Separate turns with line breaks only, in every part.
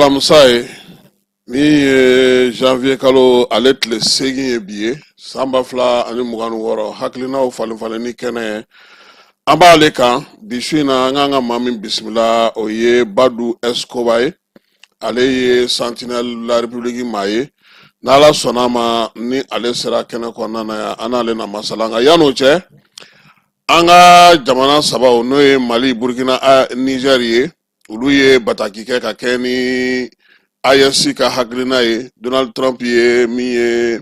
Alamisa ye min ye janvier kalo ale tile 8 ye bi ye, san 2026, hakilinaw falen falenni kɛnɛ an b'ale kan bi su in na. An k'an ka maa min bisimila, o ye Badu Escobar ye. Ale ye Sentinelle la République maa ye. N'Ala sɔnna a ma, ni ale sera kɛnɛ kɔnɔna na yan, an n'ale na masala. Nka yann'o cɛ, an ka jamana sabaw, n'o ye Mali, Burkina, Niger ye, olu ye bataki kɛ ka kɛ ni AES ka hakilina ye. Donald Trump ye min ye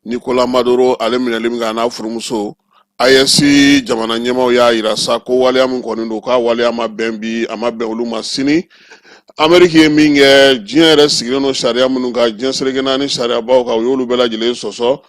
Nicolas Maduro ale minɛli min kɛ, a n'a furumuso, AES jamana ɲɛmaaw y'a yira sa ko waleya min kɔni don, k'a waleya ma bɛn bi, a ma bɛn olu ma sini. Ameriki ye min kɛ, diɲɛ yɛrɛ sigilen don sariya minnu kan, diɲɛ seleke naani sariyabaw kan, u y'olu bɛɛ lajɛlen sɔsɔ.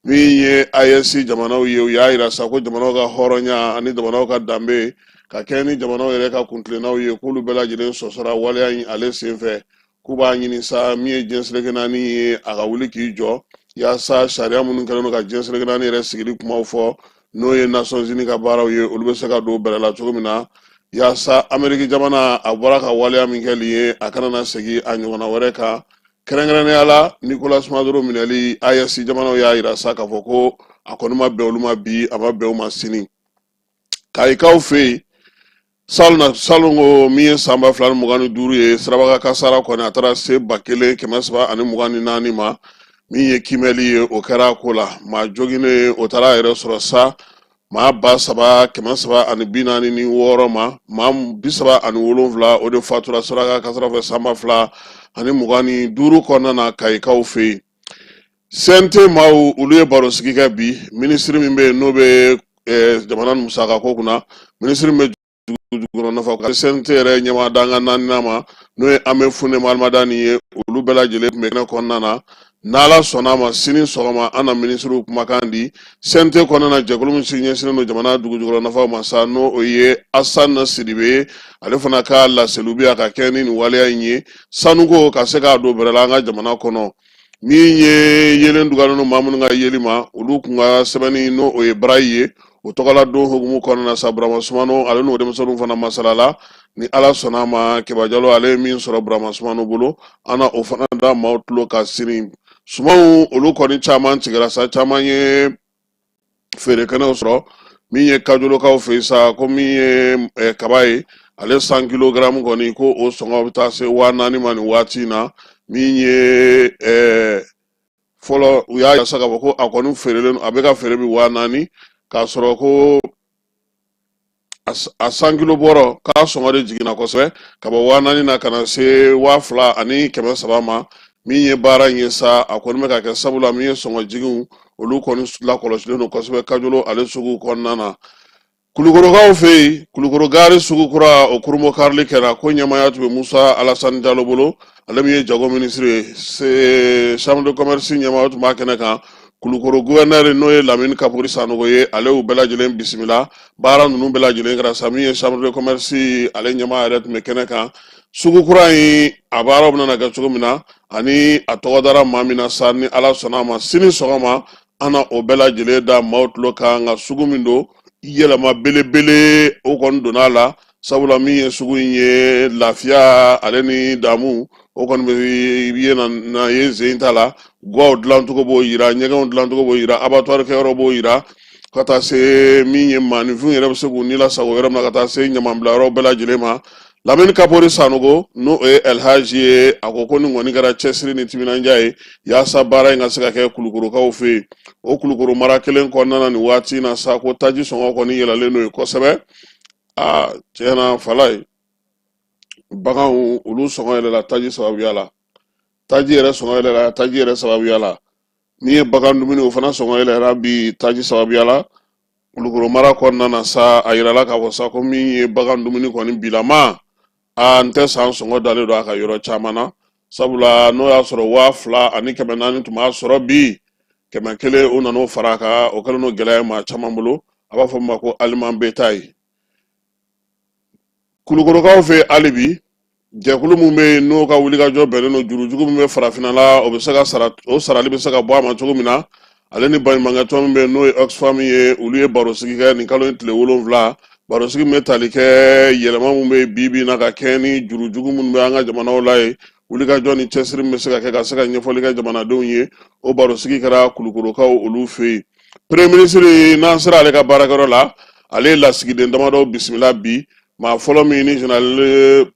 Min ye AES jamanaw ye, u y'a yira sa ko jamanaw ka hɔrɔnya ani jamanaw ka danbe, ka kɛ ni jamanaw yɛrɛ ka kuntilennaw ye, k'olu bɛɛ lajɛlen sɔsɔra waleya in ale senfɛ. K'u b'a ɲini sa, min ye diɲɛ seleke naani ye, a ka wuli k'i jɔ yaasa sariya minnu kɛlen don ka diɲɛ seleke naani yɛrɛ sigili kumaw fɔ, n'o ye Nations Unies ka baaraw ye, olu bɛ se ka don bɛrɛ la cogo min na, yaasa Ameriki jamana a bɔra ka waleya min kɛ nin ye, a kana na segin a ɲɔgɔnna wɛrɛ kan. Kɛrɛnkɛrɛnnenya la, Nicolas Maduro minɛli, AES jamanaw y'a yira sa k'a fɔ ko a kɔni ma bɛn olu ma bi, a ma bɛn u ma sini. Kayikaw fɛ yen, salon na salon ko min ye san 2025 ye, sirabakan kasara kɔni a taara se 1324 ma. Min ye kimɛli ye, o kɛra a ko la, maa joginnen o taara a yɛrɛ sɔrɔ sa maa 3346 ma. Maa 37, o de fatura sirabakan kasara fɛ san 2025 kɔnɔna na Kayikaw fɛ yen. CNT maaw, olu ye barosigi kɛ bi. Minisiri min bɛ yen, n'o bɛ jamana musaka ko kunna, minisiri min bɛ dugujukɔrɔ nafa ka CNT yɛrɛ ɲɛmaa dankan naaninan ma, n'o ye Ame Fune Mahamadani ye, olu bɛɛ lajɛlen tun bɛ kɛnɛ kɔnɔna na. N'Ala sɔnna a ma, sini sɔgɔma an na minisiriw kumakan di. CNT kɔnɔna na, jɛkulu min sigi ɲɛsinnen don jamana dugujukɔrɔ nafaw ma sa, n'o o ye Asan Sidibe ye, ale fana ka laseliw bɛ yan ka kɛ ni nin waleya in ye, sanuko ka se k'a don bɛrɛ la an ka jamana kɔnɔ. Min ye yelen dugalen don maa minnu ka yeli ma, olu kun ka sɛbɛnni, n'o o ye braille ye, o tɔgɔla don hukumu kɔnɔna na sa, Burama Sumano ale n'o denmisɛnninw fana masalala. Ni Ala sɔnna a ma, Keba Jalo ale ye min sɔrɔ Burama Sumano bolo, an na o fana da maaw tulo kan sini. Sumanw, olu kɔni caman tigɛra sa, caman ye feere kɛnɛw sɔrɔ. Min ye Kajolokaw fɛ yen sa, ko min ye kaba ye, ale 100 kilogaramu kɔni, ko o sɔngɔ bɛ taa se 4000 ma nin waati in na. Min ye fɔlɔ, u y'a yira sa k'a fɔ ko a kɔni feerelen, a bɛ ka feere bi 4000, k'a sɔrɔ ko a 100 kilo bɔrɔ k'a sɔngɔ de jiginna kosɛbɛ ka bɔ 4000 na ka na se 2300 ma. Min ye baara in ye sa, a kɔni bɛ ka kɛ sabula min ye sɔngɔ jiginw, olu kɔni lakɔlɔsilen don kosɛbɛ Kajolo ale sugu kɔnɔna na. Kulukorokaw fɛ yen, Kulukoro gari sugu kura, o kurunbon karili kɛra, ko ɲɛmaaya tun bɛ Musa Alasani Jalo bolo, ale min ye jago minisiri ye, chambre de commerce ɲɛmaa tun b'a kɛnɛ kan. Kulukoro gouverneur, n'o ye Lamini Kapori Sanogo ye, ale y'u bɛɛ lajɛlen bisimila. Baara ninnu bɛɛ lajɛlen kɛra sa, min ye chambre de commerce ale ɲɛmaa yɛrɛ tun bɛ kɛnɛ kan. Sugu kura in a baaraw bɛna kɛ cogo min na ani a tɔgɔ dara maa min na sa, ni Ala sɔnna a ma, sini sɔgɔma an na o bɛɛ lajɛlen da maaw tulo kan. Nka sugu min don, yɛlɛma belebele o kɔni donna a la, sabula min ye sugu in ye, lafiya ale ni damu, o kɔni bɛ ye na ye zen ta la. Gaw dilancogo b'o yira, ɲɛgɛnw dilancogo b'o yira, abattoir kɛyɔrɔ b'o yira, ka taa se min ye maaninfinw yɛrɛ bɛ se k'u ni lasago yɔrɔ min na, ka taa se ɲamanbilayɔrɔ bɛɛ lajɛlen ma. Lamini Kapori Sanogo, n'o ye Elhaji ye, a ko ko nin kɔni kɛra cɛsiri ni timinandiya ye yaasa baara in ka se ka kɛ Kulukorokaw fɛ yen. O Kulukoro mara kelen kɔnɔna na nin waati in na sa, ko taji sɔngɔ kɔni yɛlɛlen don yen kosɛbɛ. Aa, tiɲɛna, fala ye baganw, olu sɔngɔ yɛlɛla taji sababuya la, taji yɛrɛ sɔngɔ yɛlɛla taji yɛrɛ sababuya la. Min ye bagan dumuni, o fana sɔngɔ yɛlɛra bi taji sababuya la. Kulukoro mara kɔnɔna na sa, a yirala k'a fɔ sa ko min ye bagan dumuni kɔni bilama, a n tɛ san sɔngɔ dalen don a ka yɔrɔ caman na, sabula n'o y'a sɔrɔ 2400 tun b'a sɔrɔ, bi 100, o nan'o fara a kan. O kɛlen don gɛlɛya ye maa caman bolo, a b'a fɔ min ma ko aliment bétail. Kulukorokaw fɛ hali bi, jɛkulu min bɛ yen, n'o ka wulikajɔ bɛnnen don jurujugu min bɛ farafinna la, o bɛ se ka sara, o sarali bɛ se ka bɔ a ma cogo min na, ale ni baɲumankɛtɔn min bɛ yen, n'o ye Oxfam ye, olu ye barosigi kɛ nin kalo in tile 7. Barosigi min bɛ tali kɛ yɛlɛma min bɛ yen bi bi in na ka kɛɲɛ ni jurujugu minnu bɛ an ka jamanaw la yen. Wulikajɔ ni cɛsiri min bɛ se ka kɛ ka se ka ɲɛfɔli kɛ jamanadenw ye, o barosigi kɛra Kulukorokaw olu fɛ yen. Premier ministre, n'an sera ale ka baarakɛyɔrɔ la, ale ye lasigiden damadɔ bisimila bi. Maa fɔlɔ min ni général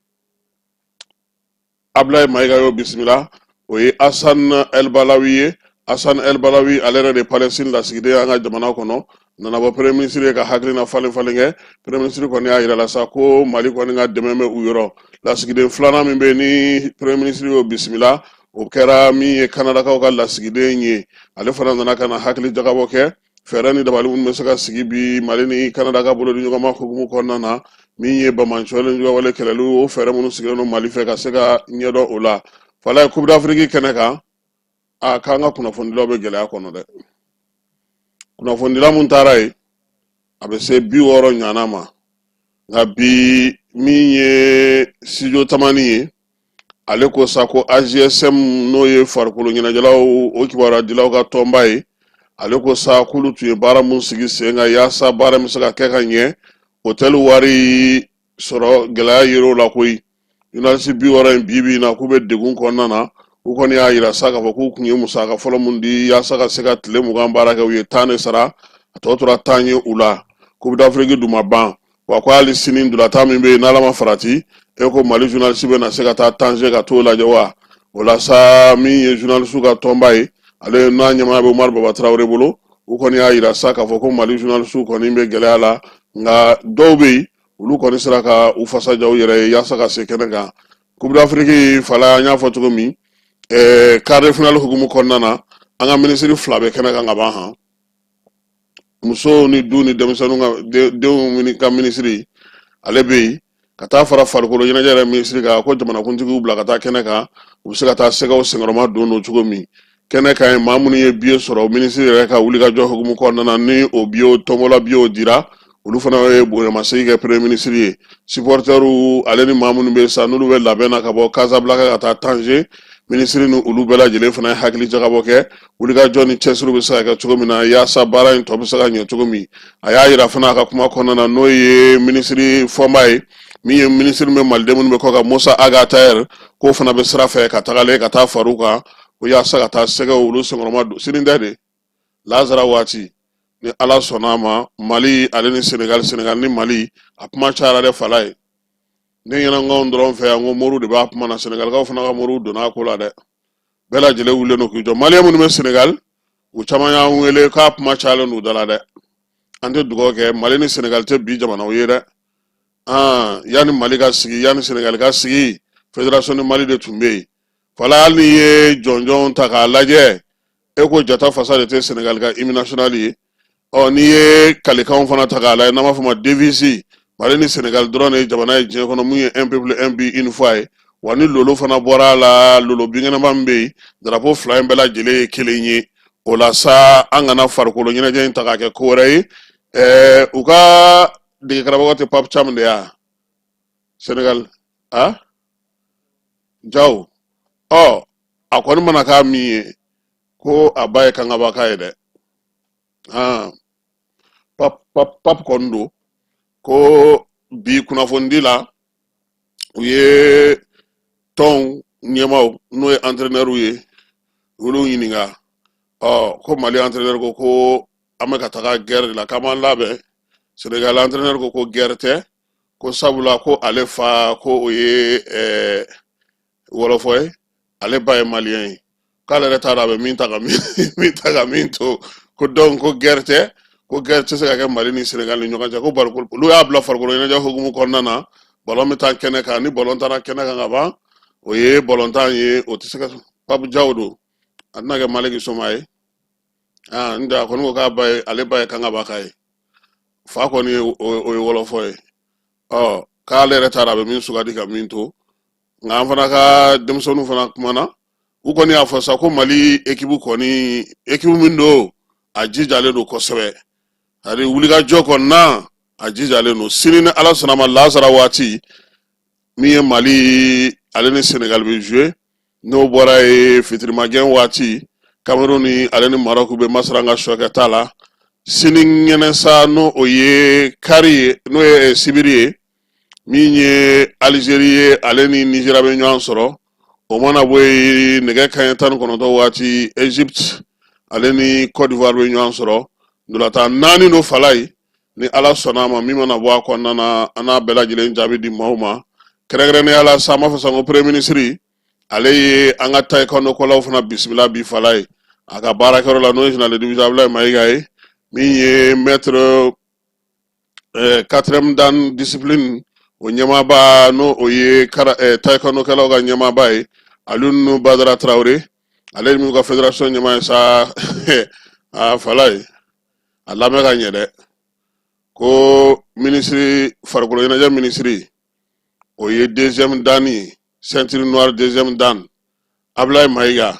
Ablaye Mayiga y'o bisimila, o ye Asan El Balawi ye. Asan El Balawi, ale yɛrɛ de Palestine lasigiden an ka jamana kɔnɔ, nana bɔ premier ministre ye ka hakilina falen falen kɛ. Premier ministre kɔni y'a yira la sa ko Mali kɔni ka dɛmɛ bɛ u yɔrɔ. Lasigiden filanan min bɛ yen ni premier ministre y'o bisimila, o kɛra min ye Kanadakaw ka lasigiden ye. Ale fana nana ka na hakili jagabɔ kɛ fɛɛrɛ ni dabali minnu bɛ se ka sigi bi Mali ni Kanada ka bolo di ɲɔgɔn ma hukumu kɔnɔna na, min ye banbaanciwale juguwale kɛlɛli, o fɛɛrɛ minnu sigilen don Mali fɛ ka se ka ɲɛdɔn o la. Falaye, Coupe d'Afrique kɛnɛ kan, a k'an ka kunnafonidilaw bɛ gɛlɛya kɔnɔ dɛ. Kunnafonidila mun taara yen, a bɛ se 60 ɲɔgɔnna ma, nka bi min ye Studio Tamani ye, ale ko sa ko AJSM, n'o ye farikolo ɲɛnajɛlaw o kibaruyadilaw ka tɔnba ye, ale ko sa k'olu tun ye baara mun sigi sen kan yaasa baara bɛ se ka kɛ ka ɲɛ, hôtel wari sɔrɔ gɛlɛya yer'o la koyi. Journaliste 60 in, bi bi in na k'u bɛ degun kɔnɔna na. U kɔni y'a yira sa k'a fɔ k'u tun ye musaka fɔlɔ mun di yaasa ka se ka tile 20 baara kɛ, u ye 10 de sara, a tɔ tora 10 ye u la. Coupe d'Afrique dun ma ban wa, ko hali sini ntolatan min bɛ yen, n'Ala ma farati, e ko Mali journaliste bɛ na se ka taa Tanger ka t'o lajɛ wa? O la sa, min ye journaliste ka tɔnba ye, ale n'a ɲɛmaaya bɛ Umaru Baba Tarawele bolo, u kɔni y'a yira sa k'a fɔ ko Mali journaliste kɔni bɛ gɛlɛya la, nka dɔw bɛ yen, olu kɔni sera ka u fasa ja u yɛrɛ ye yaasa ka se kɛnɛ kan. Coupe d'Afrique, Fala, an y'a fɔ cogo min, quart de finale hukumu kɔnɔna na, an ka minisiri fila bɛ kɛnɛ kan ka ban han. Musow ni du ni denmisɛnninw ka denw ka minisiri, ale bɛ yen, ka taa fara farikolo ɲɛnajɛ yɛrɛ minisiri kan, ko jamanakuntigiw bila ka taa kɛnɛ kan, u bɛ se ka taa sɛgɛw senkɔrɔma don don cogo min kɛnɛ kan yen. Maa minnu ye billet sɔrɔ minisiri yɛrɛ ka wulikajɔ hukumu kɔnɔna na, ni o billet tɔnbɔla billetw dira, olu fana ye bonyamasegin kɛ premier ministre ye. Supporters ale ni maa minnu bɛ sa, n'olu bɛ labɛn na ka bɔ Casablanca ka taa Tanger, minisiri ni olu bɛɛ lajɛlen fana ye hakili jagabɔ kɛ wulikajɔ ni cɛsiriw bɛ se ka kɛ cogo min na yaasa baara in tɔ bɛ se ka ɲɛ cogo min. A y'a yira fana a ka kuma kɔnɔna na, n'o ye minisiri Fɔnba ye, min ye minisiri bɛ maliden minnu bɛ kɔ kan, Musa Ag Attaher, k'o fana bɛ sira fɛ ka tagalen ka taa far'u kan ko yaasa ka taa sɛgɛw olu senkɔrɔma don. Sini tɛ de, lazara waati, ni Ala sɔnna a ma, Mali ale ni Senegal, Senegal ni Mali. A kuma cayara dɛ, Fala ye. Ne ɲɛnankanw dɔrɔn fɛ yan ko moriw de b'a kuma na, Senegalikaw fana ka moriw donna a ko la dɛ. Bɛɛ lajɛlen wulilen don k'i jɔ. Maliyɛn minnu bɛ Senegal, u caman y'an wele k'a kuma cayalen don u da la dɛ. An tɛ dugawu kɛ, Mali ni Senegal tɛ bi jamanaw ye dɛ. Yanni Mali ka sigi, yanni Senegal ka sigi, Fédération du Mali de tun bɛ yen. Fala, hali n'i ye jɔnjɔnw ta k'a lajɛ, e ko jata fasa de tɛ Senegal ka hymne national ye. Ɔ, n'i ye kalikanw fana ta k'a lajɛ, n'an b'a fɔ ma devise, Mali ni Senegal dɔrɔn de ye jamana ye diɲɛ kɔnɔ mun ye un peuple, un but, une foi ye. Wa ni lolo fana bɔra a la, lolo binkɛnɛba min bɛ yen, drapeau fila in bɛɛ lajɛlen ye kelen ye. O la sa, an kana farikolo ɲɛnajɛ in ta k'a kɛ ko wɛrɛ ye. U ka dege karamɔgɔ tɛ Pape Thiam de ya Senegal a Jaw? Ɔ, a kɔni mana k'a min ye ko a ba ye kangabaka ye dɛ. Pap Pap Pap kɔni don ko bi kunnafonidi la, u ye tɔnw ɲɛmaaw, n'o ye entraîneur ye, u y'olu ɲininka. Ɔ, ko Mali entraîneur ko ko an bɛ ka taga guerre de la, k'an b'an labɛn. Sénégal entraîneur ko ko guerre tɛ, ko sabula ko ale fa ko o ye wɔlɔfɔ ye, ale ba ye maliyɛn ye, k'ale yɛrɛ t'a dɔn a bɛ min ta ka min ta ka min to, ko donc ko guerre tɛ, ko guerre tɛ se ka kɛ Mali ni Sénégal ni ɲɔgɔn cɛ, ko barikolo olu y'a bila farikolo ɲɛnajɛ hukumu kɔnɔna na, ballon bɛ taa kɛnɛ kan, ni ballon taara kɛnɛ kan ka ban, o ye ballon tan ye, o tɛ se ka. Pape Diaw don, a tɛna kɛ Maliki Soma ye. Aa, n tɛ, a kɔni ko k'a ba ye, ale ba ye kangabaka ye, fa kɔni ye o ye wɔlɔfɔ ye. Ɔ, k'ale yɛrɛ t'a dɔn a bɛ min sugandi ka min to. Nka an fana ka denmisɛnninw fana kumana, u kɔni y'a fɔ sa ko Mali ekipu kɔni, ekipu min don, a jijalen don kosɛbɛ, ani wulikajɔ kɔni na, a jijalen don. Sini ni Ala sɔnna ma, lazara waati, min ye Mali ale ni Senegal bɛ jouer. N'o bɔra ye, fitirimagɛn waati, Cameroun ni ale ni Maroc bɛ masara ka sokɛ la. Sini ŋɛnɛ sa, n'o o ye kari ye, n'o ye sibiri ye, min ye Algérie ye, ale ni Nigéria bɛ ɲɔgɔn sɔrɔ. O mana bɔ yen, nɛgɛ kanɲɛ 19 waati, Egypte ale ni Côte d'Ivoire bɛ ɲɔgɔn sɔrɔ. Ntolatan naani don Falaye. Ni Ala sɔnna a ma, min mana bɔ a kɔnɔna na, an n'a bɛɛ lajɛlen jaabi di maaw ma. Kɛrɛnkɛrɛnnenya la sa, an b'a fɔ sa ko premier ministre, ale ye an ka taekwondo fana bisimila bi Falaye, a ka baarakɛyɔrɔ la, n'o ye général de division Abdoulaye Mayiga ye. Min ye maître quatrième dan discipline o ɲɛmaaba, n'o o ye taekwondo-kɛlaw ka ɲɛmaaba ye, Alioune Badara Traoré, ale min ka fédération ɲɛmaa ye sa. A Falaye, a lamɛn ka ɲɛ dɛ, ko minisiri farikolo ɲɛnajɛ minisiri, o ye deuxième dan ye, ceinture noire deuxième dan, Abdoulaye Mayiga.